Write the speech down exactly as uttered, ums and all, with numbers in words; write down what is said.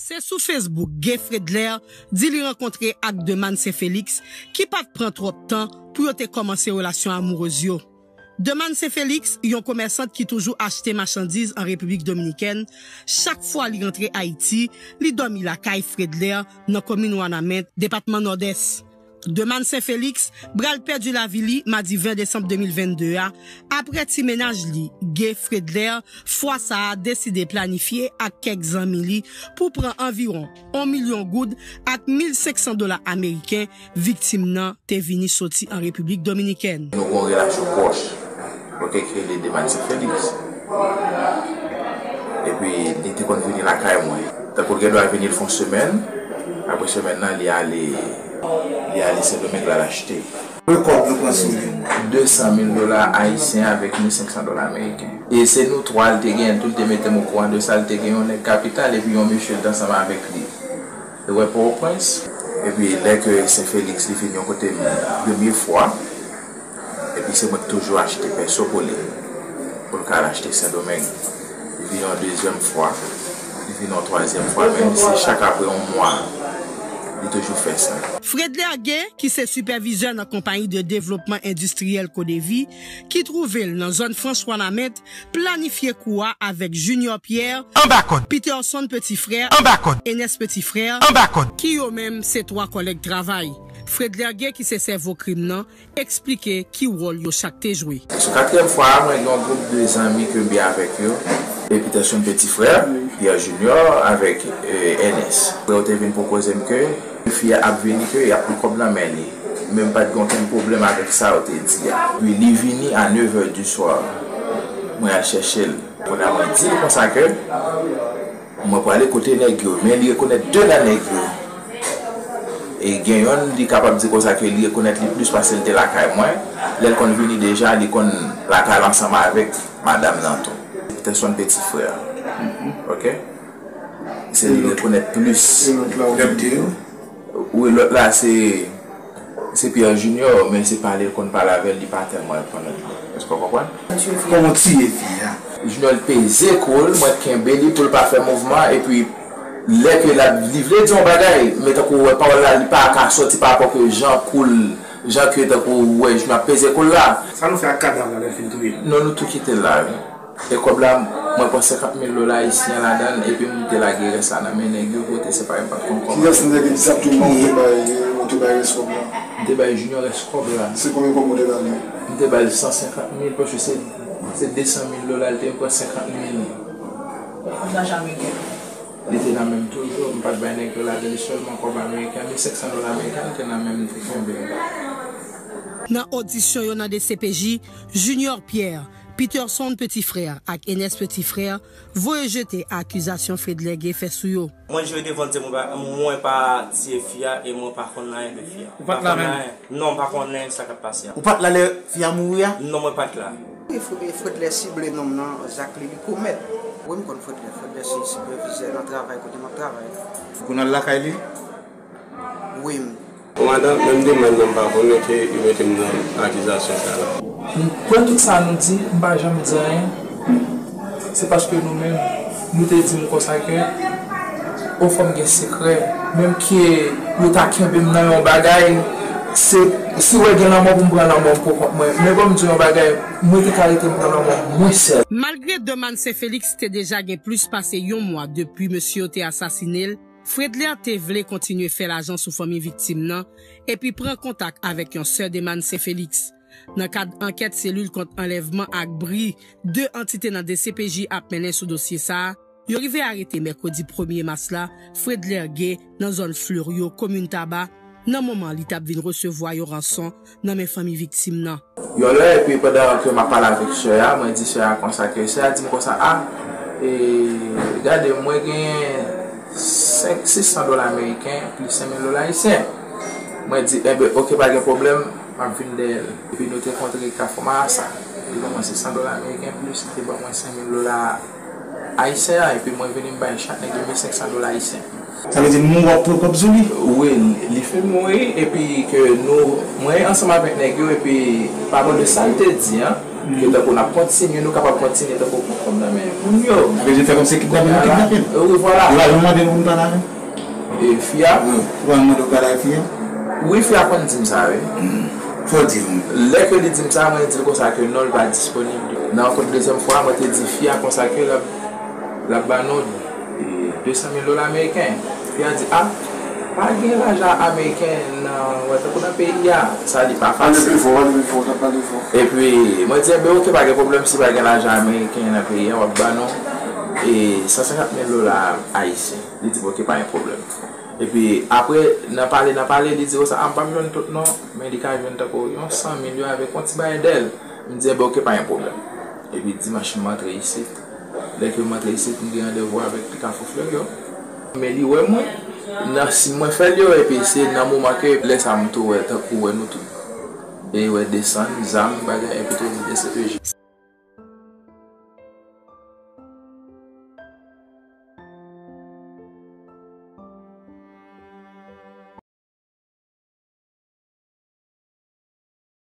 Se sou Facebook Gay Fredler di li rankontre ak Demane Saint Felix ki pa t pran twòp tan pou yo te kòmanse relasyon amourez yo. Demane Saint Felix, yon komèsant ki toujou achte machandiz an Repiblik Dominikèn, chak fwa li rantre Ayiti, li dòmi lakay Fredler nan komin Wanament, depatman Nòdès. Demane Saint Felix pral pèdi lavi li madi ven desanm de mil vennde a, apre ti mennaj li, Gay Fredler, fwa sa a deside planifye ak kèk zanmi li pou pran anviwon yon milyon goud ak mil senk san dola ameriken viktim nan te vini soti an Repiblik Dominikèn. Nou gen yon relasyon pwòch, oke, ki rele Demane Saint Felix. Epi, li te konn vini lakay mwen. Tankou l gen dwa vini, l fè yon semèn, apre semèn nan, li ale, li ale Sendomeng, l al achte. Konbyen kòb nou pran sou li? De san mil dola ayisyen avèk mil senk san dola ameriken. E se nou twa l te gen, tou l te mete m okouran de sa, l te gen yon nèg kapital epi yon mesye t ansanm avèk li. Li wè Pòtoprens, epi lè ke Sen Felix li vin yon kote m premye fwa, epi se mwen ki toujou achte pèso pou li, pou l ka al achte Sendomeng. Li vin yon dezyèm fwa, li vin yon twazyèm fwa, menm si chak apre yon mwa, li toujou fè sa. Fredler Gay, ki se sipèvizè nan konpayi de devlopman endistriyèl Codevi, ki twouve l nan zòn franch Wanament, planifye kou a avèk Junior Pierre, anba kòd, Peterson Petit Frère, anba kòd, Enes Petit Frère, anba kòd, ki yo menm se twa kòlèg travay. Fredler Gay, ki se sèvo krim nan, eksplike ki wòl yo chak te jwe. Sou katriyèm fwa a, mwen gen yon gwoup de zanmi ke m byen avèk yo. E Peterson Petit Frère, Pierre Junior avèk, e, Enes. Yo te vin pwopoze m ke fi a ap vini, ke y ap pran kòb nan men li. Men m pa t gen okenn pwoblèm avèk sa yo te di a. Epi li vini a nev è di swa. Mwen al chèche l. Kounye a mwen di l konsa ke mwen prale kote nèg yo, men li rekonèt de nan nèg yo. E gen yonn, li kapab di konsa ke li rekonèt li plis pase l te lakay mwen. Lè l konn vini deja, li konn lakay l ansanm avèk madanm nan tou. Peterson Petit Frère. Oke? Se li rekonèt plis. E lòt la, ou te di yo? Wi, lòt la, se, se Pierre Junior, men se pale l konn pale avè l, li pa tèlman rekonèt li. Èske w konprann? Kòman w tiye fi a? Junior peze kou l, mwen kenbe li pou l pa fè mouvman, epi lè ke l ap, li vle di yon bagay, men tankou w wè pawòl la, li pa ka sòti pa rapò ke jan kou l, jan ke tankou w wè Junior ap peze kou l la. Sa nou fè ak kadav la lè l fin touye l? Non, nou tou kite l la, wi. E kòb la, mwen pran senkant mil dola ayisyen ladan l, epi m te lage rès la nan men nèg yo, kote se pa yo m pa t konn kòman. Kiyès nèg egzakteman ou te bay, ou te bay rès kòb la? M te bay Junior rès kòb la. Se konbyen kòb ou te ba li? M te ba l san senkant mil, paske se, se de san mil dola l te, m pran senkant mil. Kòb la jamaiken. Li te nan men m toujou, m pa t bay nèg yo ladan li sèlman kòb ameriken, mil senk san dola ameriken, li te nan men m, m te kenbe. Nan odisyon yo nan D C P J, Junior Pierre, Peterson Petit Frère ak Enes Petit Frère voye jete akizasyon Fredler Gay fè sou yo. Mwen jwe devan l di mwen pa, mwen pa tiye fi a e mwen pa konn anyen de fi a. Ou pa t la menm? Non, m pa konnen sa k ap pase a. Ou pa t la lè fi a mouri a? Non, mwen pa t la. E Fre-, e Fredler sible nonm nan, zak li, li komèt. Wi, m konn Fredler. Fredler se sipèvizè nan travay kote m ap travay. Ou konn al lakay li? Wi, m. Bon, madanm, menm demann nan m pa konnen ke yo mete m nan akizasyon sa la. M kwè tout sa nou di, m pa janm di anyen. Se paske nou menm, nou te di m konsa ke yon fanm gen sekrè. Menm ke yo ta kenbe m nan yon bagay, se, si w wè gen lanmò pou m pran lanmò m pou kont mwen. Men ban m di w yon bagay, mwen te ka rete m pran lanmò mwen sèl. Malgre Demane Saint Felix te deja gen plis pase yon mwa depi mesye yo te asasine l, Fredler te vle kontinye fè lajan sou fanmi viktim nan epi pran kontak avèk yon sè Demane Saint Felix. Nan kad ankèt selil kont anlèvman ak bri, de antite nan D C P J ap mennen sou dosye sa a, yo rive arete mèkredi premye mas la Fredler Gay nan zòn Fleurieau, komin Taba, nan moman li t ap vin resevwa yon ranson nan men fanmi viktim nan. Yon lè, epi pandan ke m ap pale avèk sè a, mwen di sè a konsa ke, sè a di m konsa, a, e, gade, mwen genyen senk, sis san dola ameriken plis senk mil dola ayisyen. Mwen di, enben, oke, pa gen pwoblèm, m ap vin dèyè l. Epi nou te kontre Kafou Marasa. Li ban mwen sis san dola ameriken plis li te ban mwen senk mil dola ayisyen an, epi mwen vini m bay chak nèg yo mil senk san dola ayisyen. Sa vle di nou w ap pran kòb sou li? Wi, li fin mouri, epi ke nou, mwen ansanm avèk nèg yo, epi pa bò de sa l te di an, Ke tankou n ap kontinye, nou kapab kontinye tankou pran kòb nan men moun yo. Sa vle di fè kòmsi se kidnape nou kidnape l. Wi, vwala. Yo pa janm mande nou pou n pale avè l. E fi a? Wi. Yo pa janm mande w pale avè fi a? Wi, fi a konn di m sa, wi. Sa w di m? Lè ke li di m sa, mwen di l konsa ke non, l pa disponib. Nan rankont dezyèm fwa a, mwen te di fi a konsa ke l ap, l ap ba nou de san mil dola ameriken. Fi a di, a, pa gen lajan ameriken nan, wè, tankou nan peyi a, sa li pa fasil. Pale pi fò, pale pi fò, pale fò. Epi, mwen di, enben, oke, pa gen pwoblèm, si pa gen lajan ameriken nan peyi a, w ap ba nou, e, san senkant mil dola ayisyen. Li di m, oke, pa gen pwoblèm. Epi, apre, nan pale, nan pale, li di, o sa, a, m p ap jwenn tout non, men li ka jwenn tankou yon san mil yo avèk yon ti bagay dèyè l. M di, enben, oke, pa gen pwoblèm. Epi, dimanch, m antre isit. Lè ke m antre isit, m gen randevou avèk ti Kafou Fleuri yo. Men li wè mwen, nan siy mwen fè l yo, epi se nan moman ke lè sa a m tou wè, tankou wè nou tout. E wè desann, zam, bagay, epi tou di D C P J.